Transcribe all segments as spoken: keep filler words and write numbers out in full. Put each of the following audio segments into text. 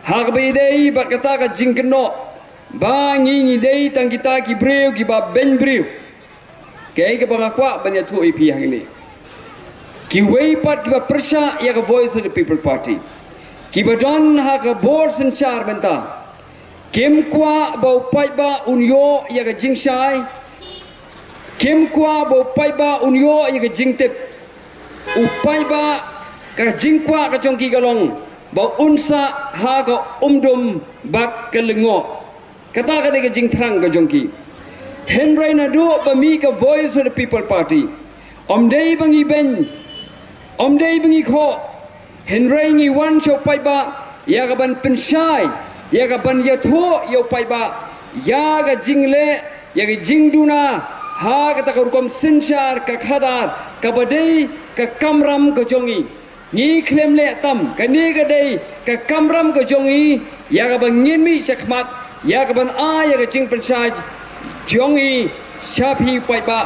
Ha kaba ïadei bad kata ka jingkynnoh ba ngi ngi dei tang kita ki briew kiba beiñ briew. Kaei kaba nga kwah ban ïathuh ïa phi hangne, kiwei pat kiba pyrshah ïa ka Voice of the People Party, kiba don ha ka bor synshar mynta, kim kwah ba u paidbah un ïoh ïa ka jingshai. Kim kwah ba u paidbah un ïoh ïa ka jingtip. U paidbah, ka jingkwah ka jong ki ka long ba un sah ha ka umdum bad ka lyngngoh. Kata ka dei ka jingthrang ka jong ki. Hynrei naduh ba mih ka Voice of the People Party, ym dei ba ngi beiñ, ym dei ba ngi khoh, hynrei ngi wan sha u paidbah ïa ka ban pynshai, ïa ka ban ïathuh ïa u paidbah ïa ka jingleh, ïa ka jingduna ha kata ka rukom synshar ka khadar kaba dei ka kamram ka jong ngi. Ngi khlem leh tam, kane ka dei ka kamram ka jong ngi, ïa ka ba ngin mih shakhmat ïa ka ban ai ïa ka jingpynshai jong ngi sha phi u paidbah,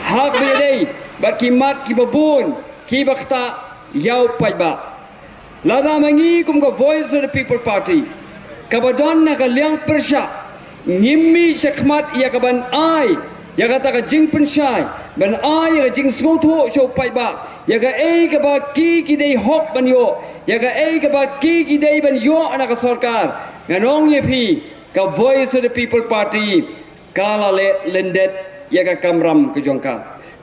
ha kaba ïadei bad ki mat kiba bun kiba ktah ïa u paidbah. Lada ma ngi kum ka Voice of the People Party, kaba don na ka liang pyrshah, ngim mih shakhmat ïa ka ban ai ïa kata ka jingpynshai, ban ai ïa ka jingsngewthuh sha u paidbah ïa kaei kaba ki ki dei hok ban ïoh, ïa kaei kaba ki ki dei ban ïoh na ka sorkar. Ngan ong ïa phi, ka Voice of the People Party ka la leh lyndet ïa ka kamram ka jong ka.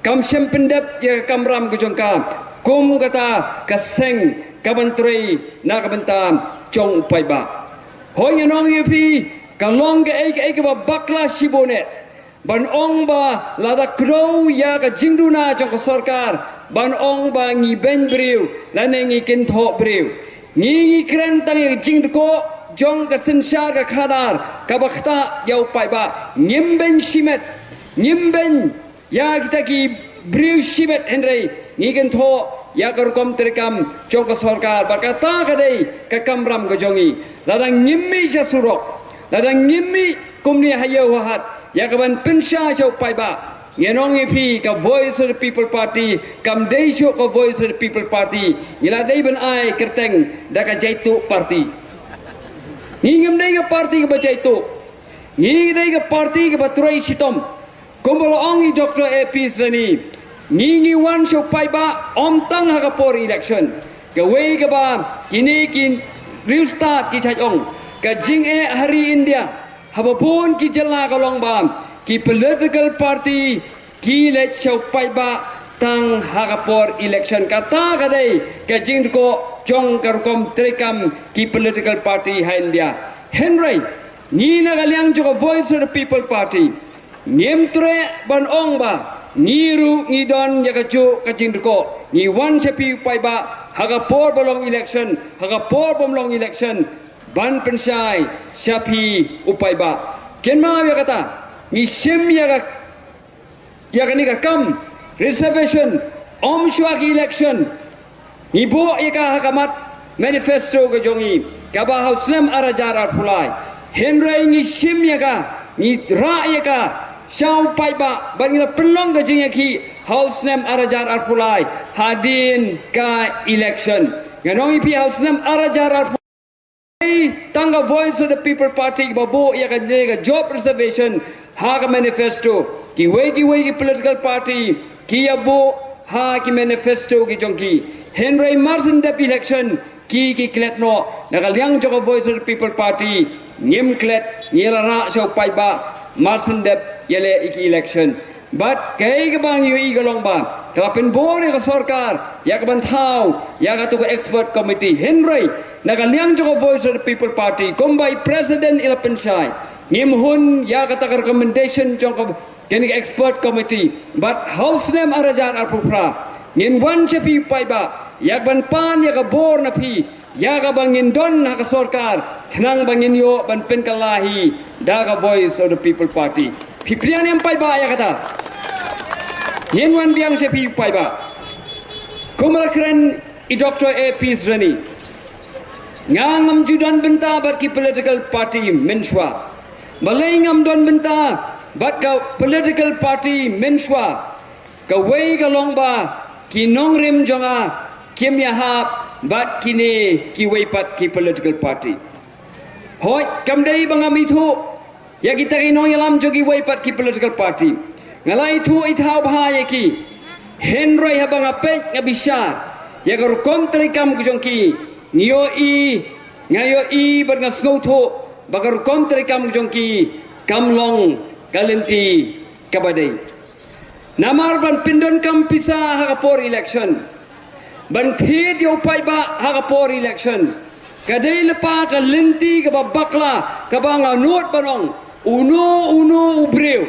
Kam shym pyndep ïa ka kamram ka jong ka kum kata ka seng ka ban trei na ka bynta jong u paidbah. Hooid, ngan ong ïa phi, ka long kaei kaei kaba bakla shibun eh ban ong ba lada kdew ïa ka jingduna jong ka sorkar, ban ong ba ngi beiñ briew lane ngi kynthoh briew. Ngi ngi kren tang ïa ka jingdkoh jong ka synshar ka khadar kaba ktah ïa u paidbah. Ngim beiñ shimet, ngim beiñ ïa kita ki briew shimet, hynrei ngi kynthoh ïa ka rukom treikam jong ka sorkar. Bad kata ka dei ka kamram ka jong ngi. Lada ngim mih sha surok, lada ngim mih kumne ha ïew ha hat ïa ka ban pynshai sha u paidbah, ngan ong ïa phi, ka Voice of the People Party kam dei shuh ka Voice of the People Party. Ngi la dei ban ai kyrteng da ka Jaituh Party. Ngi ngim dei ka party kaba jaituh. Ngi dei ka party kaba trei shitom. Kumba la ong i Doctor A P Sreni, ngi ngi wan sha u paidbah ym tang ha ka por election. Kawei kaba kine ki riewstad ki shait ong, ka jingeh ha ri India, haba bun ki jylla ka long ba ki political party ki leit sha u paidbah tang ha ka por election. Kata ka dei ka jingdkoh jong ka rukom treikam ki political party ha India. Hynrei ngi na ka liang jong ka Voice of the People Party, ngim treh ban ong ba ngi ruh ngi don ïa kajuh ka jingdkoh. Ngi wan sha phi u paidbah ha ka por ba long election, ha ka por bym long election, ban pynshai sha phi u paidbah. Kynmaw ïa kata, ngi shim ïa ka, ïa kane ka kam reservation ym shuwa ki election. Ngi buh ïa ka ha ka mat manifesto ka jong ngi kaba ha u snem ar hajar arphew lai. Hynrei ngi shim ïa ka, ngi rah ïa ka sha u paidbah bad ngi la pynlong ka jingïakhih ha u snem ar hajar arphew lai hadien ka election. Ngan ong ïa phi, ha u snem ar hajar arphew lai tang ka Voice of the People Party ba buh ïa kane ka job reservation ha ka manifesto. Kiwei kiwei ki political party ki ïa buh ha ki manifesto ki jong ki. Hynrei marshen dep election ki ki klet noh. Na ka liang jong ka Voice of the People Party ngim klet, ngi la rah sha u paidbah marshen dep ïaleh ïa ki election. Bad kaei kaba ngi ïohi ka long ba ka la pynbor ïa ka sorkar ïa ka ban thaw ïa katu ka expert committee. Hynrei na ka liang jong ka Voice of the People Party, kumba i president i la pynshai, ngim hun ïa kata ka recommendation jong ka, kane ka expert committee. Bad ha u snem ar hajar arphew phra ngin wan sha phi u paidbah ïa ka ban pan ïa ka bor na phi ïa kaba ngin don ha ka sorkar, khnang ba ngin ïoh ban pynkylla hi da ka Voice of the People Party. Phi pdiang ne em paidbah ïa kata? Ngin wan biang sha phi paidbah. Kumba la kren i Doctor A P Sreni, nga ngam ju don bynta bad ki political party mynshuwa. Balei ngam don bynta bad ka political party mynshuwa? Kawei ka long ba ki nongrim jong nga kim ïahap bad kine kiwei pat ki political party. Hooid, kam dei ba ngam ithuh ïa kita ki nongïalam jong kiwei pat ki political party. Nga la ithuh ithaw bha ïa ki. Hynrei haba nga peit, nga bishar ïa ka rukom treikam ka jong ki, nga ïohi, nga ïohi bad nga sngewthuh ba ka rukom treikam ka jong ki kam long ka lynti kaba dei. Namar ban pyndonkam pisa ha ka por election, ban thied ïa u paidbah ha ka por election, ka dei lypa ka lynti kaba bakla, kaba nga nud ban ong, uno uno u briew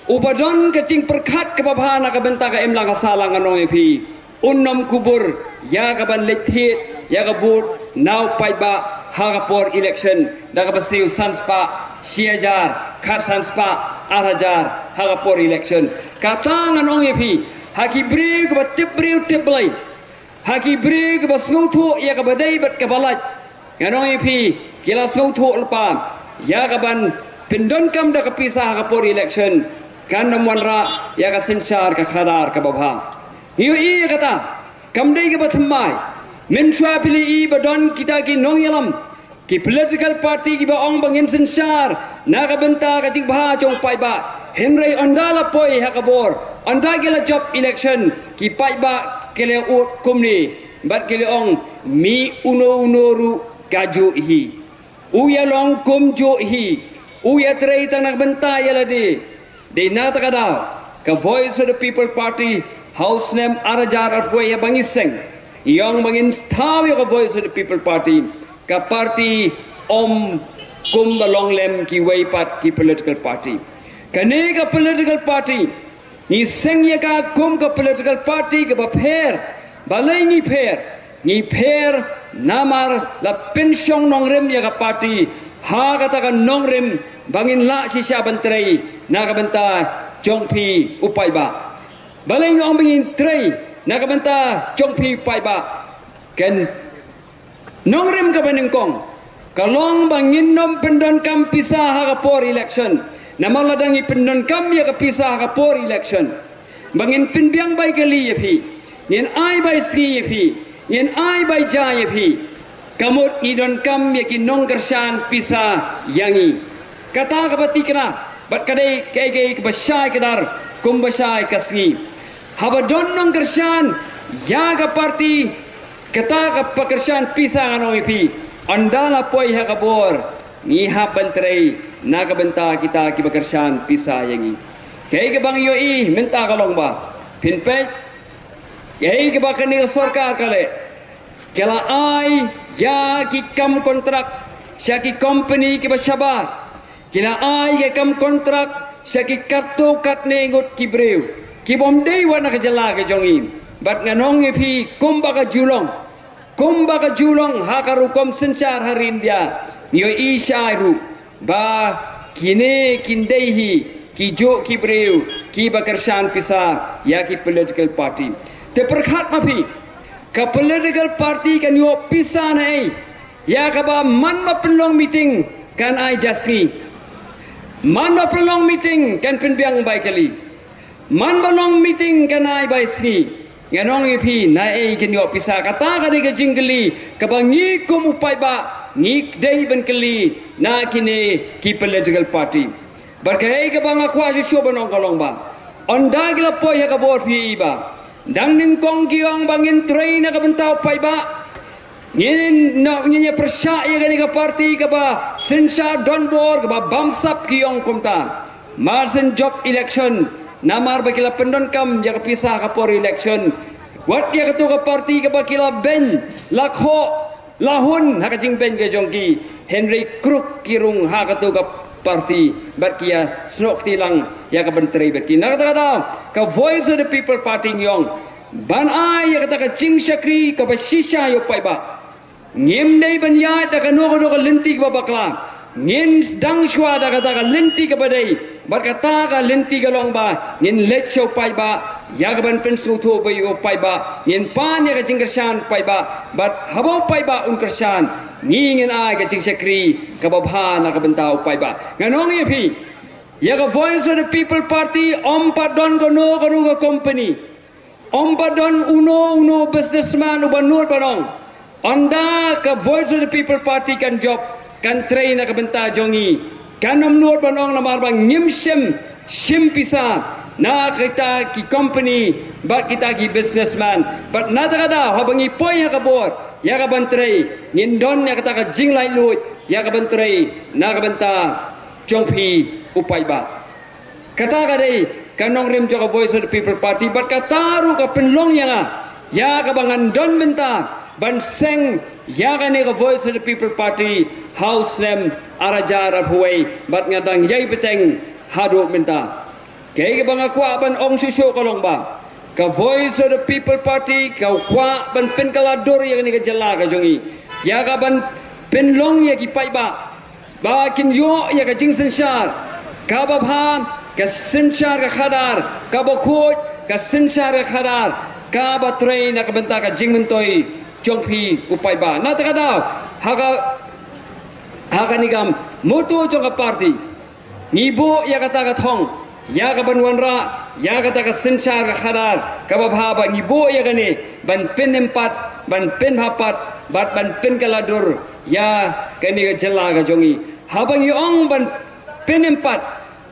uba don ka jingpyrkhat kaba bha na ka bynta ka imlang ka sahlang, ngan ong ïa phi, un ym kubur ïa kaban leit thied ïa ka vote na u paidbah ha ka por election da kaba siew san spah, shi hajar, khatsan spah, ar hajar ha ka por election. Kata ngan ong ïa phi, ha ki briew kiba tip briew tip Blei, ha ki briew kiba sngewthuh ïa kaba dei bad kaba lait, ngan ong ïa phi, ki la sngewthuh lypa ïa kaban pyndonkam da ka pisa ha ka por election, kan ym wanrah ïa ka synshar ka khadar kaba bha. Ngi ïohi ïa kata, kam dei kaba thymmai. Mynshuwa phi la ïohi ba don kita ki nongïalam, ki political party kiba ong ba ngin synshar na ka bynta ka jingbha jong u paidbah. Hynrei ynda la poi ha ka bor, ynda ki la jop election, ki paidbah ki la ud kumne bad ki la ong, mih uno uno ruh kajuh hi. U ïalong kumjuh hi, u ïatrei tang na ka bynta ïa lade. Dei na kata ka daw ka Voice of the People Party ha u snem ar hajar arphew wei, haba ngi seng, ngi ong ba ngin thaw ïa ka Voice of the People Party, ka party ym kumba long lem kiwei pat ki political party. Kane ka political party ngi seng ïa ka kum ka political party kaba pher. Balei ngi pher? Ngi pher namar la pynshong nongrim ïa ka party ha kata ka nongrim ba ngin lah shisha ban trei na ka bynta jong phi u paidbah. Balei ngi ong ba ngin trei na ka bynta jong phi u paidbah? Kan nongrim kaba nyngkong ka long ba ngin ym pyndonkam pisa ha ka por election. Namar lada ngi pyndonkam ïa ka pisa ha ka por election, ba ngin pynbiang bai kali ïa phi, ngin ai bai sngi ïa phi, ngin ai bai ja ïa phi, ka mut ngi donkam ïa ki nongkyrshan pisa ïa ngi. Kata kaba thikna bad ka dei kaei kaei kaba shai kdar kumba shai ka sngi. Haba don nongkyrshan ïa ka party, kata kaba kyrshan pisa, ngan ong ïa phi, ynda la poi ha ka bor, ngi hap ban trei na ka bynta kita kiba kyrshan pisa ïa ngi. Kaei kaba ngi ïohi mynta ka long ba, phin peit, kaei kaba kane ka sorkar ka leh, ka la ai ïa ki kam kontrak sha ki kompani kiba shabar. Ki la ai ïa ki kam kontrak sha ki katto katne ngut ki briew kibym dei wat na ka jylla ka jong ngi. Bad ngan ong ïa phi, kumba ka ju long, kumba ka ju long ha ka rukom synshar ha ri India, ngi ïohi shai ruh ba kine kin dei hi kijuh ki briew kiba kyrshan pisa ïa ki political party. Te pyrkhat ma phi, ka political party kan ïoh pisa naei ïa kaba man ba pynlong meeting kan ai ja sngi, man ba pynlong meeting kan pynbiang bai kali, man ba long meeting kan ai bai sngi? Ngan ong ïa phi, naei kin ïoh pisa? Kata ka dei ka jingkylli kaba ngi kum u paidbah ngi dei ban kylli na kine ki political party. Bad kaei kaba nga kwah shuh shuh ban ong ka long ba, ynda ki la poi ha ka bor, phi i ba dang nyngkong ki ong ba ngin trei na ka bynta u paidbah. Ngin, ngin ïa pyrshah ïa kane ka party kaba synshar donbor, kaba bamsap, ki ong kumta. Mar shen jop election, namar ba ki la pyndonkam ïa ka pisa ha ka por election, wat ïa kato ka party kaba ki la beiñ, la khoh, la hun ha ka jingbeiñ ka jong ki, hynrei kruk ki rung ha kato ka party bad ki ïa snoh kti lang ïa ka ban trei bad ki. Na kata ka daw ka Voice of the People Party ngi ong ban ai ïa kata ka jingshakri kaba shisha ïa u paidbah. Ngim dei ban ïaid da kano kano ka lynti kaba bakla. Ngin sdang shuwa da kata ka lynti kaba dei, bad kata ka lynti ka long ba ngin leit sha u paidbah ïa kaban pynsngewthuh bad ïa u paidbah. Ngin pan ïa ka jingkyrshan paidbah, bad haba u paidbah un kyrshan, ngi ngin ai ka jingshakri kaba bha na ka bynta u paidbah. Ngan ong ïa phi, ïa ka Voice of the People Party ym pat don kano kano ka company, ym pat don uno uno businessman uba nud ban ong, ynda ka Voice of the People Party kan jop, kan trei na ka bynta jong ngi. Kan ym nud ban ong namar ba ngim shim shim pisa na kita ki company bad kita ki businessman. Bad na kata ka daw haba ngi poi ha ka bor ïa ka ban trei, ngin don ïa kata ka jinglaitluid ïa ka ban trei na ka bynta jong phi u paidbah. Kata ka dei ka nongrim jong ka Voice of the People Party bad kata ruh ka pynlong ïa nga ïa kaba ngan don bynta ban seng ïa kane ka Voice of the People Party ha u snem ar hajar arphew wei bad nga dang ïai bteng haduh mynta. Kaei kaba nga kwah ban ong shuh shuh ka long ba ka Voice of the People Party ka kwah ban pynkylla dur ïa kane ka jylla ka jong ngi, ïa ka ban pynlong ïa ki paidbah ba kin ïoh ïa ka jingsynshar kaba bha, ka synshar ka khadar kaba khuid, ka synshar ka khadar kaba trei na ka bynta ka jingmyntoi jong phi u paidbah. Na kata ka daw ha ka, ha kane ka motto jong ka party ngi buh ïa kata ka thong ïa ka ban wanrah ïa kata ka synshar ka khadar kaba bha, ba ngi buh ïa kane ban pynïmpat, ban pynbha pat bad ban pynkylla dur ïa kane ka jylla ka jong ngi. Haba ngi ong ban pynïmpat,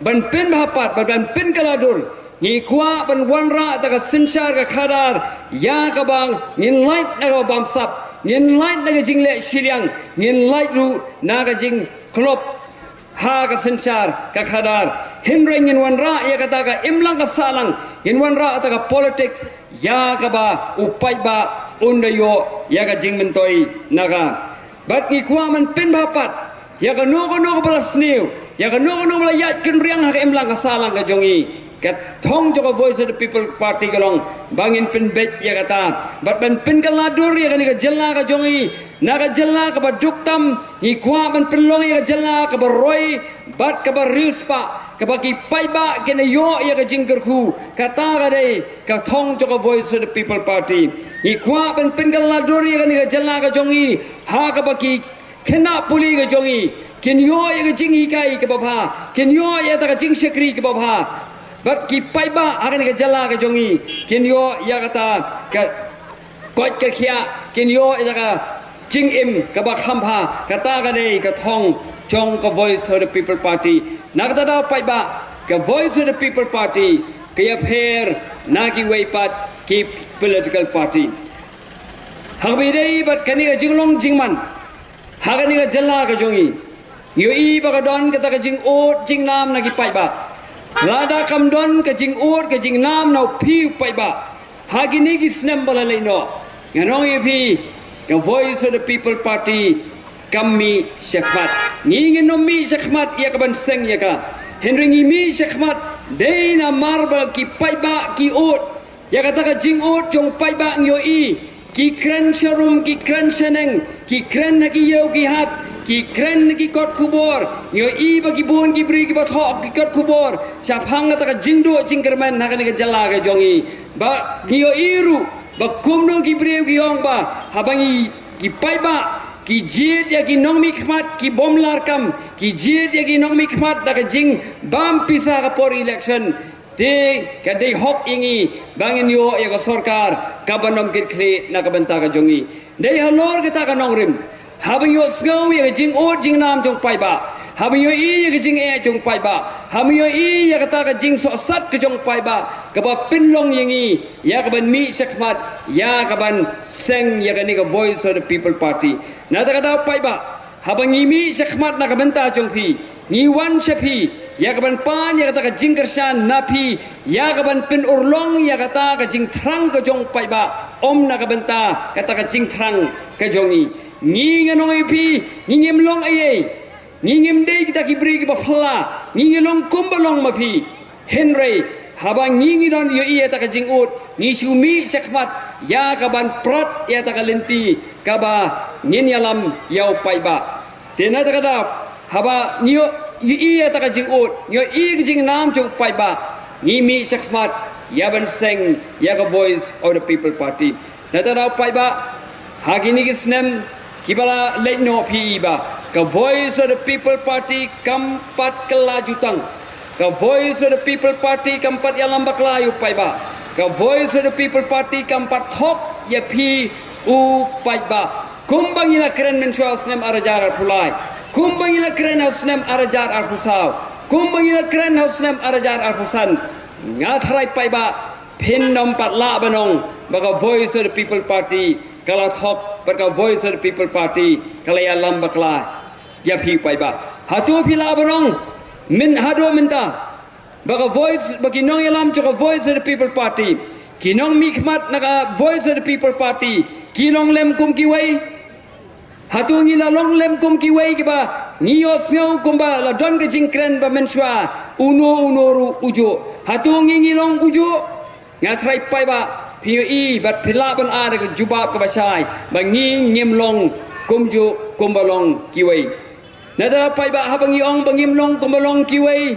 ban pynbha pat bad ban pynkylla dur, ngi kwah ban wanrah ïa ka synshar ka khadar ïa kaba ngin lait na ka bamsap, ngin lait na ka jingleh shiliang, ngin lait ruh na ka jingklop ha ka synshar ka khadar. Hynrei ngin wanrah ïa kata ka imlang ka sahlang, ngin wanrah ïa kata ka politics ïa kaba u paidbah un da ïoh ïa ka jingmyntoi na ka. Bad ngi kwah ban pynbha pat ïa kano kano kaba la sniew, ïa kano kano kaba la ïaid kynriang ha ka imlang ka sahlang ka jong ngi. Ka thong jong ka Voice of the People Party ka long ba ngin pynbeit ïa kata bad ban pynkylla dur ïa kane ka jylla ka jong ngi na ka jylla kaba duk tam. Ngi kwah ban pynlong ïa ka jylla kaba roi bad kaba riewspah, kaba ki paidbah kin ïoh ïa ka jingkyrkhu. Kata ka dei ka thong jong ka Voice of the People Party. Ngi kwah ban pynkylla dur ïa kane ka jylla ka jong ngi ha kaba ki khynnah pule ka jong ngi kin ïoh ïa ka jinghikai kaba bha, kin ïoh ïa kata ka jingshakri kaba bha bad ki paidbah ha kane ka jylla ka jong ngi kin ïoh ïa kata ka koit ka khiah, kin ïoh ïa kata ka jingim kaba kham bha. Kata ka dei ka thong jong ka Voice of the People Party. Na kata ka daw paidbah, ka Voice of the People Party ka ïapher na kiwei pat ki political party. Ha kaba ïadei bad kane ka jinglong jingman ha kane ka jylla ka jong ngi, ngi ïohi ba ka don kata ka jingud jingnam na ki paidbah. Lada kam don ka jingud ka jingnam na u phi u paidbah ha kine ki snem ba la leit noh, ngan ong ïa phi, ka Voice of the People Party kam mih shakhmat. Ngi ngin ym mih shakhmat ïa ka ban seng ïa ka. Hynrei ngi mih shakhmat dei namar ba ki paidbah ki ud. Ïa kata ka jingud jong paidbah ngi ïohi, ki kren sharum, ki kren shaneng, ki kren ha ki ïew ki hat, ki kren ha ki kot khubor. Ngi ïohi ba ki bun ki briew kiba thoh ki kot khubor shaphang kata ka jingduh jingkyrmen ha kane ka jylla ka jong ngi. Ba ngi ïohi ruh ba kumno ki briew ki ong ba haba ngi ki paidbah ki jied ïa ki nongmihkhmat ki bym lah kam, ki jied ïa ki nongmihkhmat da ka jingbam pisa ha ka por election. Te ka dei hok ïa ngi ba ngin ïoh ïa ka sorkar kaban ym kit khlieh na ka bynta ka jong ngi. Dei halor kata ka nongrim, haba ngi ïohsngew ïa ka jingud jingnam jong paidbah, haba ngi ïohi ïa ka jingeh jong paidbah, haba ngi ïohi ïa kata ka jingsohsat ka jong paidbah, kaba pynlong ïa ngi ïa kaban mih shakhmat ïa kaban seng ïa kane ka Voice of the People Party. Na kata ka daw paidbah, haba ngi mih shakhmat na ka bynta jong phi, ngi wan sha phi ïa kaban pan ïa kata ka jingkyrshan na phi, ïa kaban pynurlong ïa kata ka jingthrang ka jong paidbah, ym na ka bynta kata ka jingthrang ka jong ngi. Ngi, ngan ong ïa phi, ngi ngim long ei ei. Ngi ngim dei kita ki briew kiba phylla, ngi ngi long kumba long ma phi. Hynrei haba ngi ngi don ïohi ïa kata ka jingud, ngi shu mih shakhmat ïa kaban prat ïa kata ka lynti kaba ngin ïalam ïa u paidbah. Te na kata ka daw, haba ngi ïohi ïa kata ka jingud, ngi ïohi ka jingnam jong u paidbah, ngi mih shakhmat ïa ban seng ïa ka Voice of the People Party. Na kata ka daw paidbah, ha kine ki snem kiba la leit noh phi i ba ka Voice of the People Party kam pat kylla jutang. Ka Voice of the People Party kam pat ïalam bakla ïa u paidbah. Ka Voice of the People Party kam pat thok ïa phi u paidbah. Kumba ngi la kren mynshuwa snem ar hajar arphew lai. Kumba ngi la kren ha u snem ar hajar arphew saw, kumba ngi la kren ha u snem ar hajar arphew san, nga tharai paidbah phin nym pat lah ban ong ba ka Voice of the People Party ka la thok, bad ka Voice of the People Party ka la ïalam bakla ïa phi paidbah. Hato phi lah ban ong mynta, haduh mynta, ba ka Voice, ba ki nongïalam jong ka Voice of the People Party, ki nongmihkhmat na ka Voice of the People Party, ki long lem kum kiwei? Hato ngi la long lem kum kiwei kiba ngi ïohsngew kumba la don ka jingkren ba mynshuwa uno uno ruh u juh? Hato ngi ngi long u juh? Nga tharai paidbah phi ïohi bad phi lah ban ai da ka jubab kaba shai ba ngi ngim long kumjuh kumba long kiwei. Nangta paidbah, haba ngi ong ba ngim long kumba long kiwei,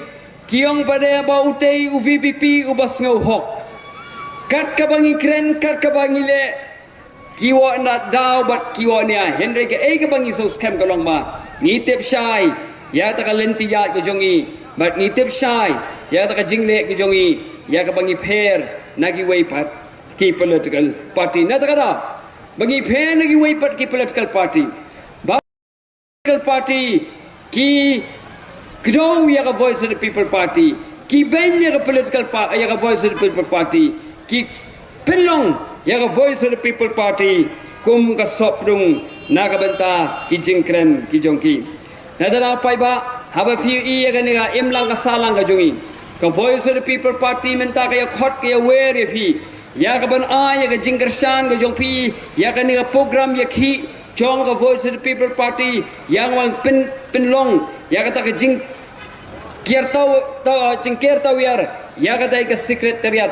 ki ong pat de ba utei u V P P uba sngewhok. Kat kaba ngi kren, kat kaba ngi leh, ki wad na daw bad ki wad nia. Hynrei kaei kaba ngi sngewskhem ka long ba ngi tip shai ïa kata ka lynti ïaid ka jong ngi, bad ngi tip shai ïa kata ka jingleh ka jong ngi, ïa kaba ngi pher na kiwei pat ki political party. Na kata ka daw, ba ngi pher na kiwei pat ki political party, ba political party ki kdew ïa ka Voice of the People Party, ki beiñ ïa ka political pa-, ïa ka Voice of the People Party, ki pynlong ïa ka Voice of the People Party kum ka sopdung na ka bynta ki jingkren ki jong ki. Nangta paidbah, haba phi ïohi ïa kane ka imlang ka sahlang ka jong ngi, ka Voice of the People Party mynta ka ïa khot ka ïa wer ïa phi, ïa ka ban ai ïa ka jingkyrshan ka jong phi ïa kane ka program ïa ki jong ka Voice of the People Party, ïa ka ban pyn, pynlong ïa kata ka jingker taw, taw, jingker tawiar ïa kata ka secretariat.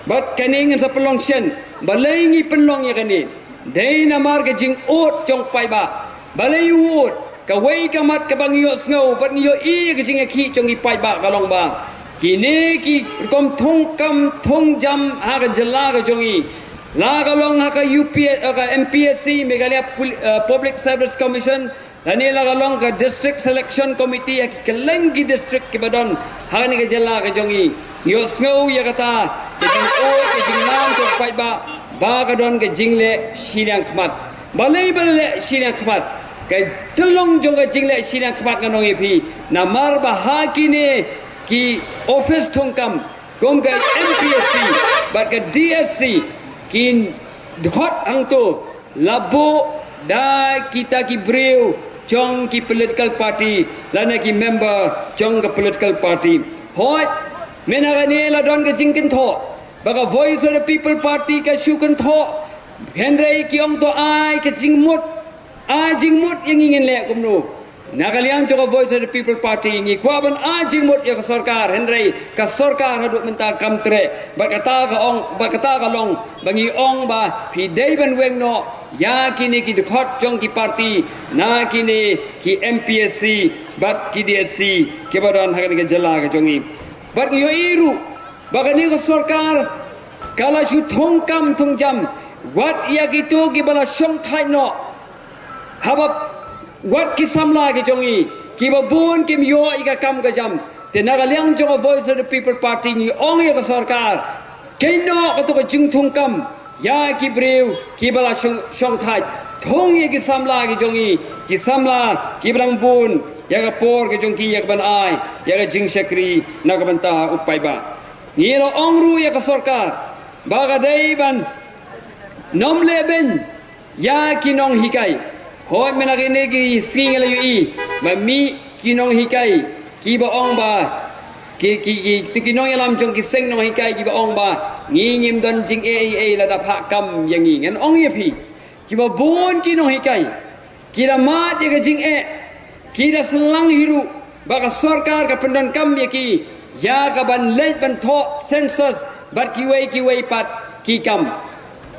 Bad kane ngin sa pynlong shen. Balei ngi pynlong ïa kane? Dei namar ka jingud jong paidbah. Balei u ud? Kawei ka mat kaba ngi ïohsngew bad ngi ïohi ka jingïakhih jong ki paidbah ka long ba kine ki rukom thungkam thungjam ha ka jylla ka jong ngi, la ka long ha ka U P, ha ka M P S C, Meghalaya Pul-, eh, Public Service Commission, lane la ka long ka District Selection Committee, ha ki kylleng ki district kiba don ha kane ka jylla ka jong ngi. Ngi ïohsngew ïa kata ka jingud, ka jingnang jong paidbah ba ka don ka jingleh shiliang khmat. Balei ba la leh shiliang khmat? Ka tyllong jong ka jingleh shiliang khmat ngan ong ïa phi, namar ba ha kine ki office thungkam kum ka M P S C bad ka D S C, ki dkhot hangto la buh da kita ki briew jong ki political party lane ki member jong ka political party. Hooid, mynta kane la don ka jingkynthoh ba ka Voice of the People Party ka shu kynthoh, hynrei ki ong to ai ka jingmut, ai jingmut ïa ngi ngin leh kumno. Na ka liang jong ka Voice of the People Party ngi kwah ban ai jingmut ïa ka sorkar, hynrei ka sorkar haduh mynta kam treh. Bad kata ka ong, bad kata ka long ba ngi ong ba phi dei ban weng noh ïa kine ki dkhot jong ki party na kine ki M P S C bad ki D S C kiba don ha kane ka jylla ka jong ngi. Bad ngi ïohi ruh ba kane ka sorkar ka la shu thungkam thungjam wat ïa kito kiba la shongthait noh, haba wat ki samla ki jong ngi kiba bun kim ïoh ïa ka kam ka jam. Te na ka liang jong ka Voice of the People Party ngi ong ïa ka sorkar, kynnoh kato ka jingthungkam ïa ki briew kiba la shong, shongthait. Thung ïa ki samla ki jong ngi, ki samla kiba dang bun ïa ka por ka jong ki ïa ka ban ai ïa ka jingshakri na ka bynta u paidbah. Ngi la ong ruh ïa ka sorkar ba ka dei ban nym leh beiñ ïa ki nonghikai. Hooid, mynta kine ki sngi ngi la ïohi ba mih ki nonghikai kiba ong ba ki, ki, ki, ki nongïalam jong ki seng nonghikai kiba ong ba ngi ngim don jingeh ei ei lada phah kam ïa ngi. Ngan ong ïa phi, kiba bun ki nonghikai ki da mad ïa ka jingeh, ki da syllang hi ruh ba ka sorkar ka pyndonkam ïa ki ïa ka ban leit ban thoh census bad kiwei kiwei pat ki kam.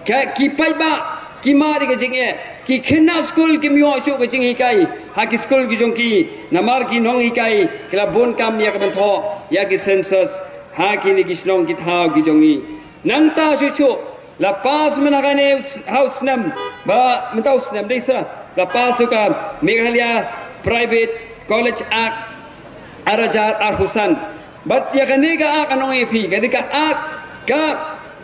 Ka, ki paidbah ki mad ïa ka jingeh, ki khynnah skul kim ïoh shuh ka jinghikai ha ki skul ki jong ki namar ki nonghikai ki la bun kam ïa ka ban thoh ïa ki census ha kine ki shnong ki thaw ki jong ngi. Nangta shuh shuh la pass mynta kane ha u snem, ba mynta u snem dei sa, la pass tu ka Meghalaya Private College Act ar hajar arphew san. Bad ïa kane ka Act, ngan ong ïa phi, kane ka Act ka